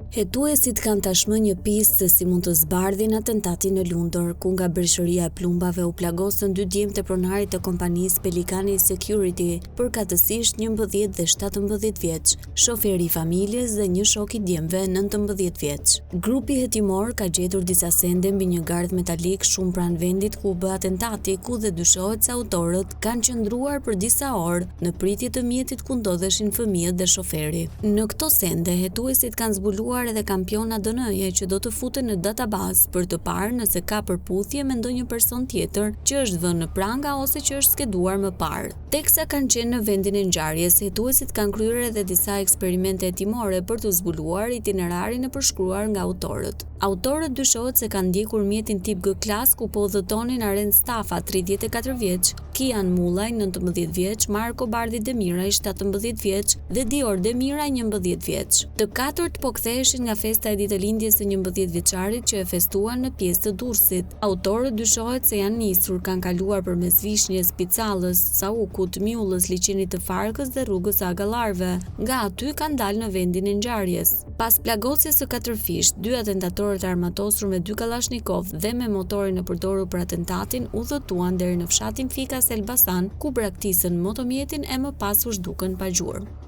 Hetuesit kanë tashmë një pistë se si mund të zbardhin atentatin në Lundër, ku nga breshëria e plumbave u plagosën dy djemtë e pronarit të kompanisë Pelikani Security, përkatësisht 11 dhe 17 vjeç, shoferi i familjes dhe një shok i djemve 19 vjeç. Grupi hetimor ka gjetur disa sende mbi një gardh metalik shumë pranë vendit ku u bë atentati, ku dhe dyshohet se autorët kanë qëndruar për disa orë në pritje të mjetit ku ndodheshin fëmijët dhe shoferi. Në këto sende, hetuesit kanë zbuluar edhe kampiona ADN-je që do të futen në databazë për të parë nëse ka përputhje me ndonjë person tjetër që është vënë në pranga ose që është skeduar më parë. Teksa kanë qenë në vendin e ngjarjes, hetuesit kanë kryer edhe disa eksperimente hetimore për të zbuluar itinerarin e përshkruar nga autorët. Autorët dyshohet se kanë ndjekur mjetin tip G-Class ku po udhëtonin Arend Stafa, 34 vjeç, Kian Mullaj, 19 vjeç, Marko Bardhi Demiraj, 17 vjeç dhe Dior Demiraj, 11 vjeç. Të katërt po ktheheshin nga festa e ditëlindjes së 11 vjeçarit që e festuan në pjesë të Durrësit. Autorët dyshohet se janë nisur, kanë kaluar përmes Vishnjes, Picallës, Saukut, Mjullës, Liqenit të Farkës dhe rrugës së Agallarëve. Nga aty kanë dalë në vendin e ngjarjes. Pas plagosjes së katërfishtë, dy atentatorët e armatosur me dy kallashnikov dhe me motorin e përdorur për atentatin udhëtuan deri në fshatin Fikas Elbasan, ku braktisën motomjetin e më pas u zhdukën pa gjurmë.